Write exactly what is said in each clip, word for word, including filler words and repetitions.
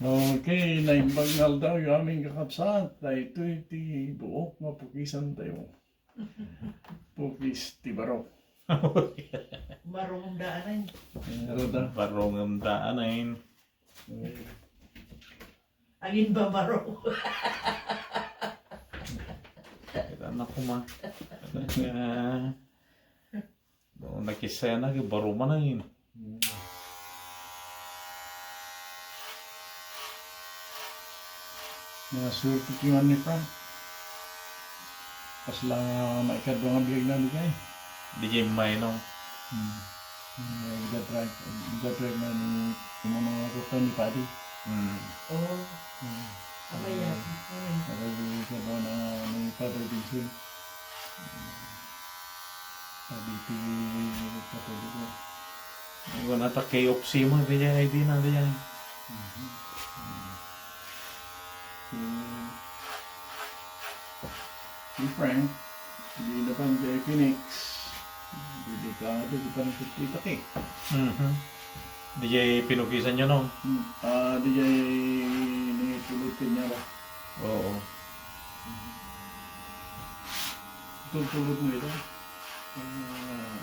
Okay, naimbag nga aldaw, yu amin kakabsat. Daytoy ti buok nga pukisan tayo. Pukis ti baro. Marungda anay. Pero da. Barong ang daanin. Agin ba baro? Kita na kuma. Ah. No, nakisaya na, baro man ang ini. Hmm. Nga swerte ti man ni Frank. Kasla maikadua nga biag na, di kay? Di kay mainom. Hmm. Nga, igadrive, igadrive na ni, yung mga kota ni Padi. Hmm. Oo. Hmm. Abay, yan. Hmm. Abay, igadrive na ni Father Vincent. Dagiti Katoliko. Iwan ata K of C mo, di yan, ay di na, di yan. Mhm. Si, si Frank, di na pang J P Nix. Delikado, di pa nakikita, eh. Mhm. Dijay pinukisan nyo, no? Hmm. Ah, dijay ni Pulutin niya ba? Oo. Tultulut mo ito. Ah,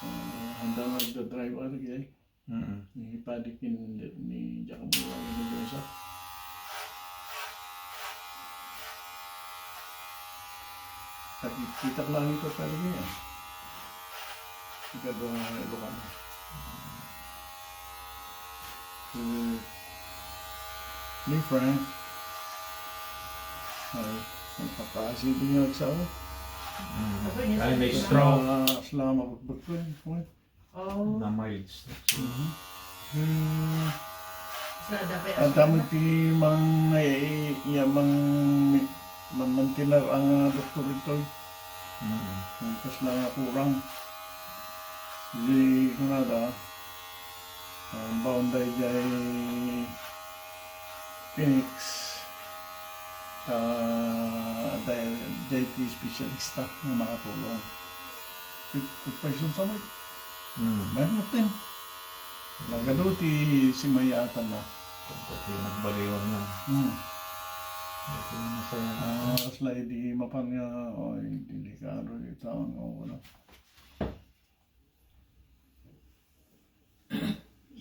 ah, handa nga nagda-drive, ano, dijay? Mm. Ni Padi kin ni Giacomo, ano ba isa? Nakikita ko lang ito talaga yan. Ikaduha nga Ilocano. Si, ni Frank, ay, nagpapaasin din yung nagsawa. Mm. Ay, na-stroke. Sila, sila mabagbag ko yun. Oh. Na mild stroke. Mhm. Hmm. Sa dapay. Ang damo ti mang, eh, iya, mang, man, mantinar ang, ah, doktor ito. Mm. Ang kasla nga kurang. Di kunada, ah, baon daydiay Phoenix, ah, daydiay ti specialista nga makatulong. Ti, ti payson sa may. Hmm. May mutin. Nagadu ti simayatan na. Pagka ti nagbaliwan na. Hmm. Ito yung masaya na. Ah, sila di mapan nga, oy, delikado ito, ano, wala.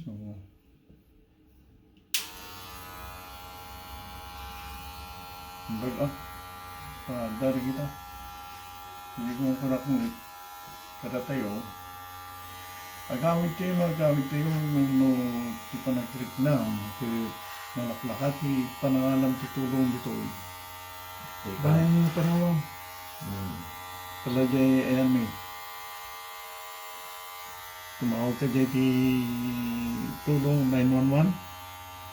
So, bag-, ah, ah, dari kita. Hindi ko makunak ng kadatayo. Agamit tayo, agamit tayo no, no, ti panagtriknam, ti nalaklaka, ti panangalam ti tulong ditoy. Ikaw. Bayan yung panahon. Hmm. Talaga, eh, ayan, eh. Tumawag ka dyan ti tulong nine one one.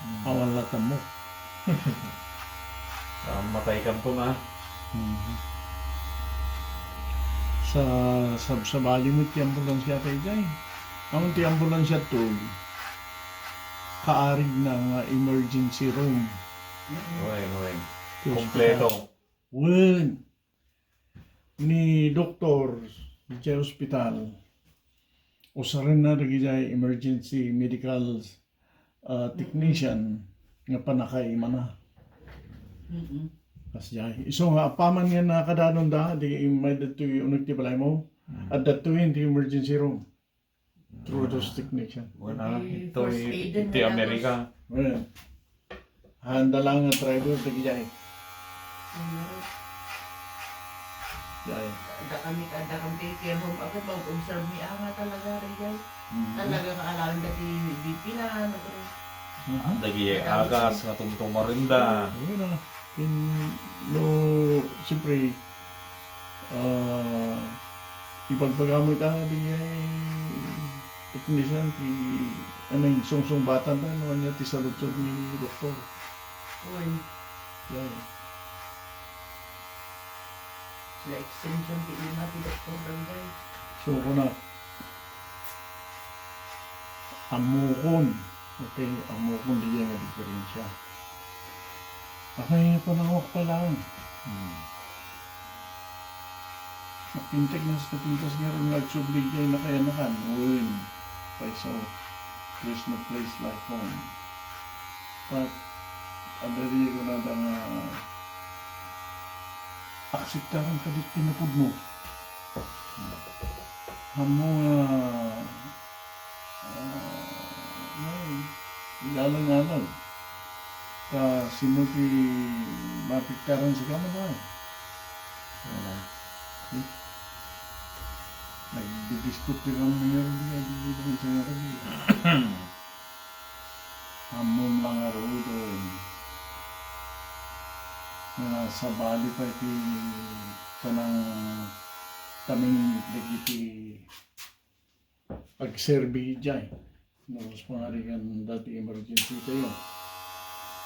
Hmm. Awan la tammo. Ah, matay ka po na. Hmm. Sa sabsabali mo ti ambulansya kay jay. Ang ti ambulansya to, kaarig na nga emergency room. Uy, uy. Ti kompleto. Wen. Ni doktor, idiay ospital, usaren na dagidiay emergency medical, ah, technician nga panakaimana. Mm-mm. Kasdiay. Isu nga, apaman nga nakadanon da, di immay datoy uneg ti balay mo, mm, adda datoy ti emergency room. Through those technician. Wala, ito, first aid iti na Amerika. Well, handa lang nga driver, tagidiay. Ano? Diay. Adda kami, adda kami care home agad, mag-observe mi, ah, nga talaga, diay. Mhm. Talaga nga alaen dati bipilan, ano, mhm. Dagi agas nga tumtumarinda. Ayun na. Kin-, no, siyempre, ah, ibagbaga mo ita, di nga, eh, teknisan ti, ano, yung sungsungbatan na, no, anya ti saludsod ni doktor. Uy. Yan. La extension ti ina ti doktor, Ranggay. So, kuna, ammokon. Okay, ammokon di nga diferensya. Apay nga panawak pa lang. Hmm. Napintek na sa pintas nga rin nga agsubli jay nakayanakan. Uy, paiso. There's no place like home. Pat, adda diay kunada nga akseptaran kadi ti napudno. Ammo nga, ah, ay, igalang-alang. Ta sino ti maapektaran sika, mama? Wala. Eh? Nagdidiskut ti kami nga, di, di, di, di, di, di. Ammom la ngaruden nga sabali pay ti panangtaming dagiti agserbi idiay. No, mas pangarigan dati emergency tayo.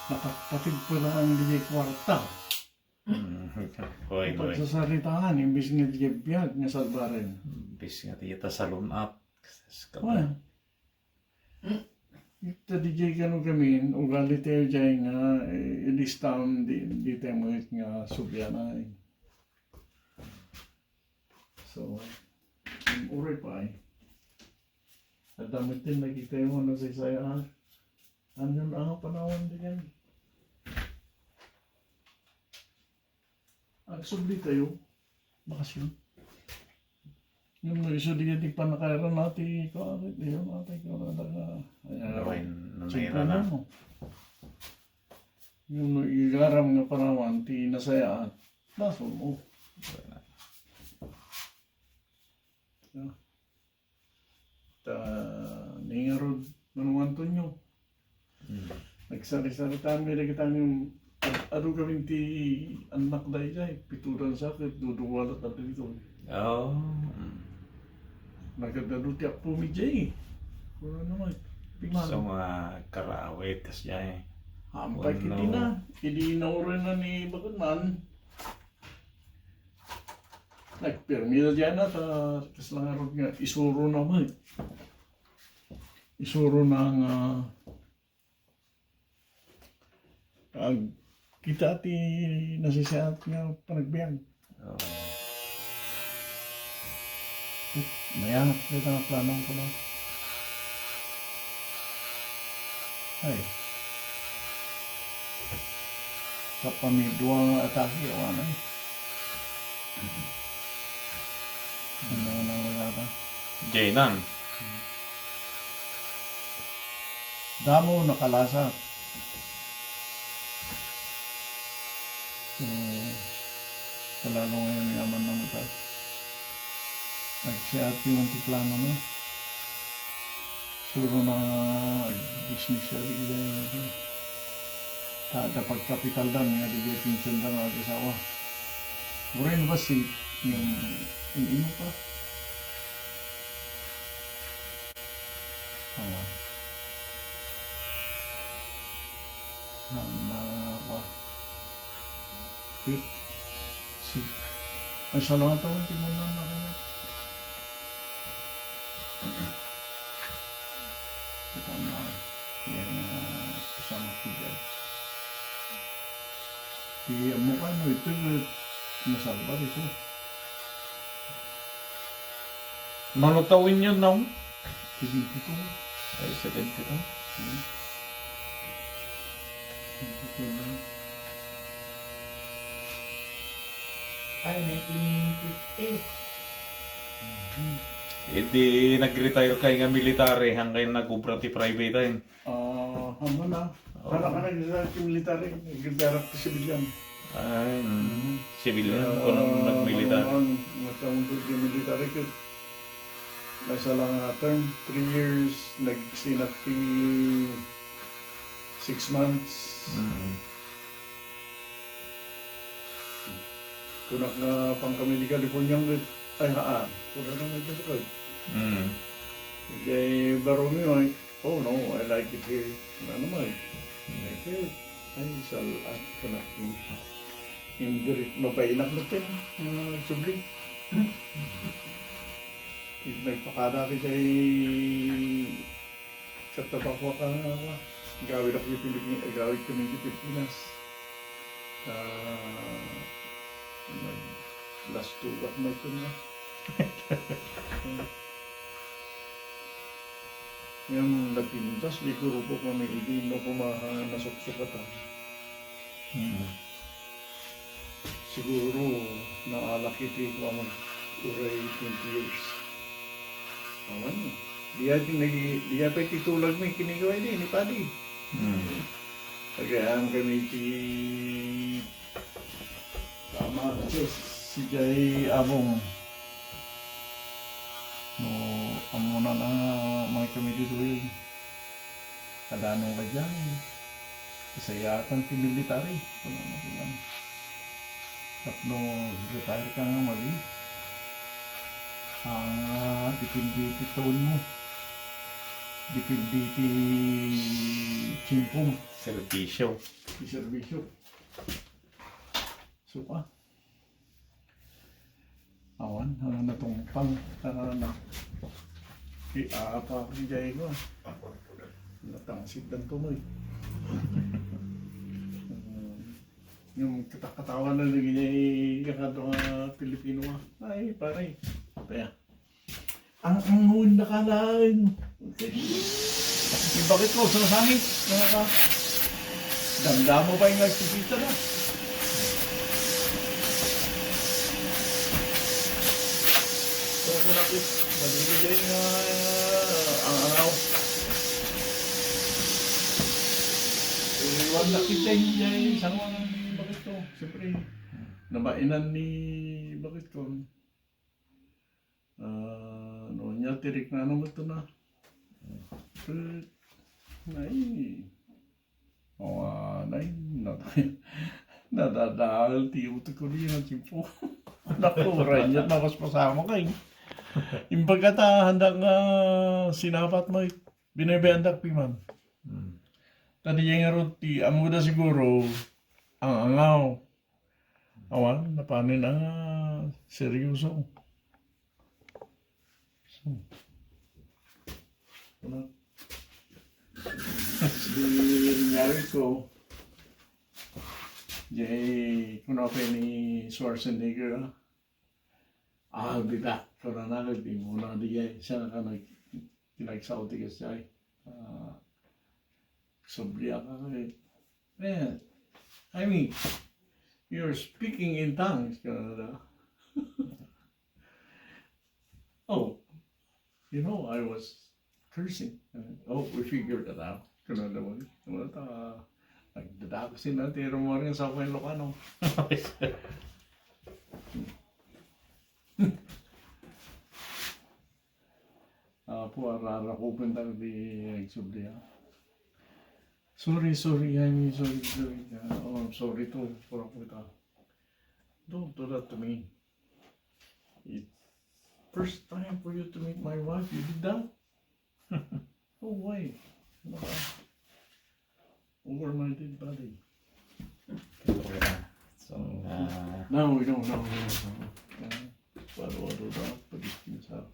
Nakapatid pa lang di kuwarta. Mm. Oy, oy. Pagsasaritaan, imbis nga di biag nga salbaren. Imbis nga di ta salun-at. Wala. Ita di jay kano gamin, ugali tayo jay nga, eh, ilistam di, di tayo mangit nga subyana, eh. So, uray pa, eh. Adda met ti nakita mo na sa isaya, ha? Ano yung, ah, panawan di yan? Agsubli tayo. Bakasyon. Yung isu di ti panakaira nati, ko, ano, yun, ate, ko, ano, ka, ay, Ano ba yung nangyayari na? Mo. Yung igaram nga panawan, ti nasayaan. Nasol mo. Yeah. Ta, ningarod, Manong Antonio. Mm. Nagsari-sari kami, dagiti kami, ad-, adu kami ti annak daydiay, pito dan sakit, duduwa latta dito. Oh. Mm. Nagkadadu ti appo mi jay. Kuno naman. Piman. So, mga karawit, kas jay. Ampay Uno. Kiti na. Idi nauray na ni bakit man. Nagpirmi na diyan na, ta, kasla ngarud nga, isuro na mo eh. Isuro na nga, ag-, kita ti nasisiat nga panagbiag. Oo. Mayat, kita nga plano ko na. Ay. Kapamidwa nga atake, awan ay. Ano na wala ka? Jaynan. Damo nakalasa. So, palalo ngayon nga man naman ta. Nagsiati man ti plano na. Suro na nga business sa bigla yun. Ta, da pagkapital dan nga di pinsan dan nga asawa. Uray na ba si yung, yung ino pa? Awa. Na, na, wa. Wait. Si, ay, salamat ako, timunan na kanya. Kita na, yan, ah, kasama ko dyan. Ti, amo ka, no, ito, nasalba, ito. Mano tawen yun, no? Seventy-two. Ay, seventy-two. Hmm. Seventy-two na. Ay, nineteen fifty. Mhm. Edi nag-retire kay nga military, hanggang nag-obra ti private, ay. Ah, amo na. Oo. Para ka nag-retire ti military, nag-retire ti civilian. Ay, mm. Mhm. Civilian, ah, kuno nagmilitar. Manuman, nagkaundod ti military ket maysa la nga term, three years, nagsinat ti six months. Mm. Kunak nga pangkami di California, ay, haan. Kuna na may kasakit. Mm. Kay baro mi, ay, "Oh, no, I like it here." Ano naman? Like it. Ay, sal-, at, kunak, mm. Hindi rin, mabainak na ito, ah, subli. Nagpakada kita ay Ket ta, pakua ka nga, gawid ako iti Pilipin-, gawid kami iti Pilipinas. Ah, nag-, last two, what, may two na. Ngem napintas ti grupo kami idi no kumaha nasuksukatan. Mm. Siguro naalak iti kuan, uray twenty years. Awan. Diya ti nagi-, diya pay ti tulagmi ken ni kuan idi, ni Padi. Mm. Agayam kami ti Tama, sus, si Jay Abong. No, ammona na, may kami ditoy. Kadano nga Jay. Kasayaatan ti military. Ano na sila? Tapno, retire ka nga mali. Ang, ah, depende ti taon mo. Depende ti tiempo mo. Serbisyo. Ti serbisyo. Suka. Awan, ano na tong pang, ano na. Di, ah, pa, di jay ko, ah. Natangsit dan to mo, eh. Um, yung katakatawa na lagi niya, eh, kakadwa nga Pilipino, ah. Ay, pare. Kaya, ang, ang huwin na kalain. Yung bakit ko, sumasangit. Mga ka, damdamo pa yung nagsisita na. So, kung ako, mabibigay nga, ang angaw. Iwan na kita, hindi ay isang mga bakit ko. Siyempre, nabainan ni bakit ko. Ah, no, nya, tirik na naman ito na. Eh, nay. Oh, ah, nay, nat-, nadadal ti utok ko di na tiempo. Naku, ranyat na mas pasama kay. Imbaga ta, handa nga sinabat mo, binabayandak piman. Hmm. Tadi yung nga ti, amo da siguro, ang angaw. Awan, napanin ang, ah, seryoso. So, ano? Di nangyari ko. Jay, kuno pa ni Schwarzenegger, ah. I'll be back. Kuno na, di mo na, di jay. Siya na ka nag-, kinagsaudi ka siya, eh. Ah, Subli ka, eh. Man, I mean, you're speaking in tongues, Canada. Oh, you know, I was cursing. Uh, oh, we figured that out. Canada mo. Ano ta, nagdadako sila, tiro mo rin sa mga Ilocano. Apo, ararakupen ta di nagsubli, ah. Sorry, sorry, I mean, sorry, sorry. Uh, oh, I'm sorry too for what, uh, don't do that to me. It's first time for you to meet my wife. You did that? No way. Ano ka? Over my dead body. So, uh, no, we don't, no, we don't, no. Uh, what, what, what, what, what is this, uh,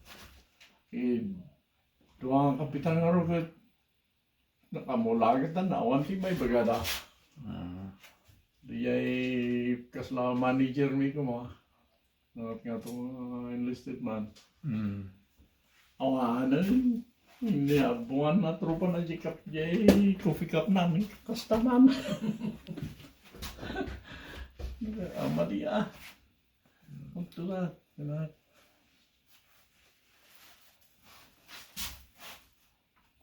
eh, dua nga kapitan nga ruket, nakamulaget na, awan ti maibagada. Ah. Di ay kasla manager mi kuma. Nangat nga to, ah, enlisted man. Mm. Awanen, niabungan na tropa na di cup, di coffee cup namin, kasta man. Ama di, ah. Unto na, na.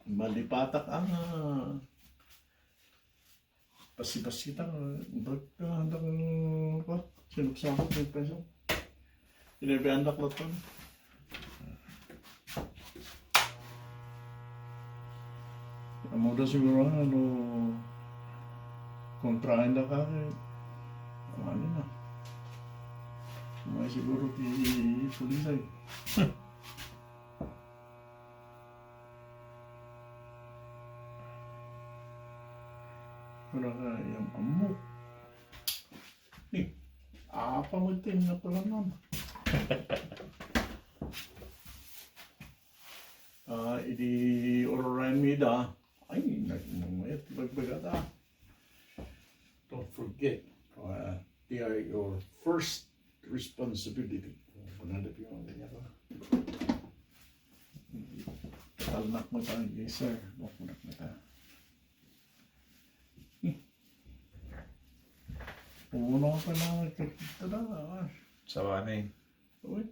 Malipatak ang, ah, pasipasitak, ah, bag-, ah, handang, ah, pa, sinupsapot ng peso. Inabihan da ko to. Amo da siguro, ano, kontrahen da ka, eh. Ano na. May siguro ti pulis ay. Wala ka, yung amok. Eh, apa mo ito yung napalangan? Ah, idi ururayan mi da. Ay, nag-, nag-, nag-, nag-, don't forget, uh, they are your first responsibility. Panadap yung ano niya ba? Talnak Saan, yes, sir. Wakunak na ta. Puno pa lang nagkakita na. Sawanay. Uy.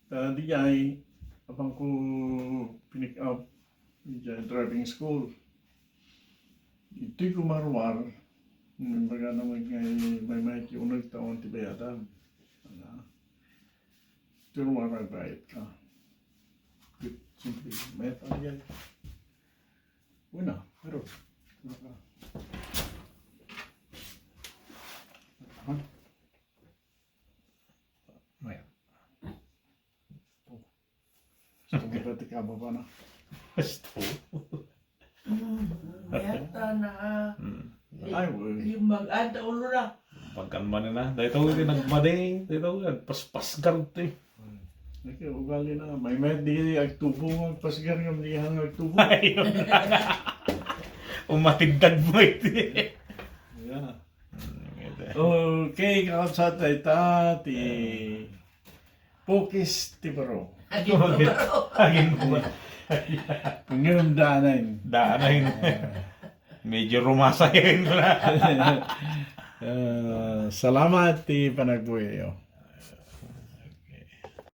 Tadi ay, apang ko pinick up, diay driving school. Ito'y kumarwar, may baga naman nga may, may kiunag taon ti bayadan. Ano? Ito'y ruwar, bayad ka. Siyempre, may talian. Una, pero, ano ka? Ha? May. Gusto mo ba ti kababa na? Gusto. Mm, yata na. Mm. Ay, well. Yung mag-anta ulo na. Pagkan man na. Dahil ito, yung nagmading. Dahil ito, nagpaspasgar ito eh. Nagkaugali na. May may di agtubo nga agpasgar nga di nga agtubo. Ayun na nga. Umatiddag mo ito eh. Yeah. Mm, ito. Okay, kakabsat, ita ti Pukis ti Baro. Agin ko, bro. Agin ko ba? Ngem daanen. Daanen. Medyo rumasa yun ko na. Ah, salamat ti panagbuyo.